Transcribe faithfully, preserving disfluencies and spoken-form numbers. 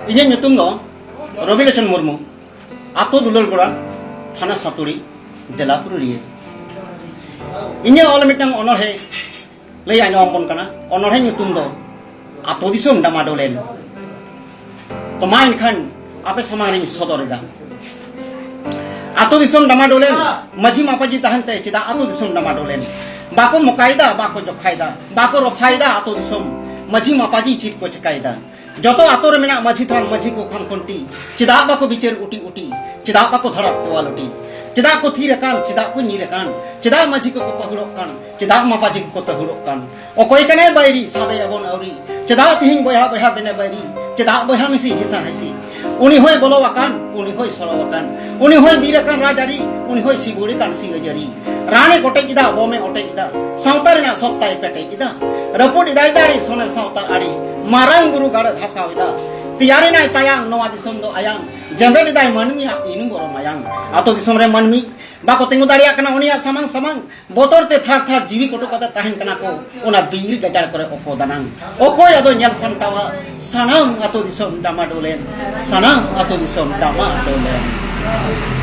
ᱤᱧᱟᱹᱜ ᱧᱩᱛᱩᱢ ᱫᱚ ᱨᱚᱵᱤᱞᱳᱪᱚᱱ ᱢᱩᱨᱢᱩ, ᱟᱛᱳ ᱫᱩᱞᱟᱹᱲᱜᱚᱲᱟ, ᱛᱷᱟᱱᱟ ᱥᱟᱹᱛᱩᱲᱤ, ᱡᱮᱞᱟ ᱯᱩᱨᱩᱞᱤᱭᱟᱹ᱾ ᱤᱧᱟᱹᱜ ᱚᱞ ᱢᱤᱫᱴᱟᱝ ᱚᱱᱚᱬᱦᱮ ᱞᱟᱹᱭ ᱟᱸᱡᱚᱢ ᱟᱵᱚᱱ ᱠᱟᱱᱟ᱾ ᱚᱱᱚᱬᱦᱮ ᱧᱩᱛᱩᱢ ᱫᱚ ᱟᱛᱳ ᱫᱤᱥᱚᱢ ᱰᱟᱢᱟᱰᱳᱞᱮᱱ᱾ ᱛᱚ ᱢᱟ ᱮᱱᱠᱷᱟᱱ ᱟᱯᱮ ᱥᱟᱢᱟᱝ ᱨᱤᱧ ᱥᱚᱫᱚᱨ ᱮᱫᱟ᱾ ᱟᱛᱳ ᱫᱤᱥᱚᱢ ᱰᱟᱢᱟᱰᱳᱞᱮᱱ, ᱢᱟᱹᱡᱷᱤ ᱢᱟᱯᱟᱡᱤ ᱛᱟᱦᱮᱱ ᱛᱮ ᱪᱮᱫᱟᱜ ᱟᱛᱳ ᱫᱤᱥᱚᱢ ᱰᱟᱢᱟᱰᱳᱞᱮᱱ? ᱵᱟᱠᱚ ᱢᱚᱠᱟᱭᱮᱫᱟ, ᱵᱟᱠᱚ ᱡᱚᱠᱷᱟᱭᱮᱫᱟ, ᱵᱟᱠᱚ ᱨᱚᱯᱷᱟᱭᱮᱫᱟ ᱟᱛᱳ ᱫᱤᱥᱚᱢ᱾ ᱢᱟᱹᱡᱷᱤ ᱢᱟᱯᱟᱡᱤ ᱪᱮᱫ ᱠᱚ ᱪᱮᱠᱟᱭᱮᱫᱟ? ᱡᱚᱛᱚ ᱟᱛᱳ ᱨᱮ ᱢᱮᱱᱟᱜ ᱢᱟᱹᱡᱷᱤ ᱛᱷᱟᱱ, ᱢᱟᱹᱡᱷᱤ ᱠᱚ ᱠᱷᱟᱢ ᱠᱷᱩᱱᱴᱤ, ᱪᱮᱫᱟᱜ ᱵᱟᱠᱚ ᱵᱤᱪᱟᱹᱨ ᱩᱴᱤ ᱩᱴᱤ? ᱪᱮᱫᱟᱜ ᱵᱟᱠᱚ ᱫᱷᱟᱲᱟᱯ ᱠᱚᱣᱟ ᱞᱩᱴᱤ? ᱪᱮᱫᱟᱜ ᱠᱚ ᱛᱷᱤᱨ ᱟᱠᱟᱱ, ᱪᱮᱫᱟᱜ ᱠᱚ ᱧᱤᱨ ᱟᱠᱟᱱ? ᱪᱮᱫᱟᱜ ᱢᱟᱹᱡᱷᱤ ᱠᱚᱠᱚ ᱯᱟᱹᱦᱩᱲᱚᱜ ᱠᱟᱱ? ᱪᱮᱫᱟᱜ ᱢᱟᱯᱟᱡᱤ ᱠᱚᱠᱚ ᱛᱟᱹᱦᱩᱲᱚᱜ ᱠᱟᱱ? ᱚᱠᱚᱭ ᱠᱟᱱᱟᱭ ᱵᱟᱹᱭᱨᱤ, ᱥᱟᱵᱮ ᱟᱵᱚᱱ ᱟᱹᱣᱨᱤ? ᱪᱮᱫᱟᱜ ᱛᱤᱦᱤᱧ ᱵᱚᱭᱦᱟ ᱵᱚᱭᱦᱟ ᱵᱮᱱᱮ ᱵᱟᱹᱭᱨᱤ? ᱪᱮᱫᱟᱜ ᱵᱚᱭᱦᱟ ᱢᱤᱥᱤ ᱦᱤᱥᱟ ᱦᱤᱥᱤ? ᱩᱱᱤ ᱦᱚᱸᱭ ᱵᱚᱞᱚ ᱟᱠᱟᱱ, ᱩᱱᱤ ᱦᱚᱸᱭ ᱥᱚᱲᱚ ᱟᱠᱟᱱ, ᱩᱱᱤ ᱦᱚᱸᱭ ᱵᱤᱨ ᱟᱠᱟᱱ ᱨᱟᱡᱽᱟᱹᱨᱤ, ᱩᱱᱤ ᱦᱚᱸᱭ ᱥᱤᱵᱩᱲ ᱟᱠᱟᱱ ᱥᱤᱭᱟᱹᱡᱟᱹᱨᱤ᱾ ᱨᱟᱱᱮ ᱠᱚᱴᱮᱡ ᱮᱫᱟ, ᱵᱚᱢᱮ ᱚᱴᱮᱡ ᱮᱫᱟ, ᱥᱟᱶᱛᱟ ᱨᱮᱱᱟᱜ ᱥᱚᱛᱛᱟᱭ ᱯᱮᱴᱮᱡ ᱮᱫᱟ᱾ ᱨᱟᱹᱯᱩᱫ ᱮᱫᱟᱭ ᱫᱟᱨᱮ, ᱥᱚᱱᱮᱨ ᱥᱟᱶᱛᱟ ᱟᱹᱨᱤ, ᱢᱟᱨᱟᱝ ᱵᱩᱨᱩ ᱜᱟᱲ ᱫᱷᱟᱥᱟᱣ ᱮᱫᱟ᱾ ᱛᱮᱭᱟᱨ ᱮᱱᱟᱭ ᱛᱟᱭᱟᱝ, ᱱᱚᱣᱟ ᱫᱤᱥᱚᱢ ᱫᱚ ᱟᱭᱟᱝ᱾ ᱡᱮᱢᱵᱮᱫ ᱮᱫᱟᱭ ᱢᱟᱹᱱᱢᱤᱭᱟᱜ ᱤᱱᱩ ᱵᱚᱨᱚ ᱢᱟᱭᱟᱝ᱾ ᱟᱛᱳ ᱫᱤᱥᱚᱢ ᱨᱮ ᱢᱟᱹᱱᱢᱤ ᱵᱟᱠᱚ ᱛᱤᱸᱜᱩ ᱫᱟᱲᱮᱭᱟᱜ ᱠᱟᱱᱟ ᱩᱱᱤᱭᱟᱜ ᱥᱟᱢᱟᱝ ᱥᱟᱢᱟᱝ᱾ ᱵᱚᱛᱚᱨ ᱛᱮ ᱛᱷᱟᱨ ᱛᱷᱟᱨ ᱡᱤᱣᱤ ᱠᱚᱴᱚ ᱠᱟᱛᱮ ᱛᱟᱦᱮᱱ ᱠᱟᱱᱟ ᱠᱚ ᱚᱱᱟ ᱵᱤᱨ ᱜᱟᱡᱟᱲ ᱠᱚᱨᱮ ᱚᱠᱚ ᱫᱟᱱᱟᱝ᱾ ᱚᱠᱚᱭ ᱟᱫᱚ ᱧᱮᱞ ᱥᱟᱢᱴᱟᱣᱟ ᱥᱟᱱᱟᱢ ᱟᱛᱳ ᱫᱤᱥᱚᱢ ᱰᱟᱢᱟᱰᱳᱞᱮᱱ, ᱥᱟᱱᱟᱢ ᱟᱛᱳ ᱫᱤᱥᱚᱢ ᱰᱟᱢᱟᱰᱳᱞᱮᱱ᱾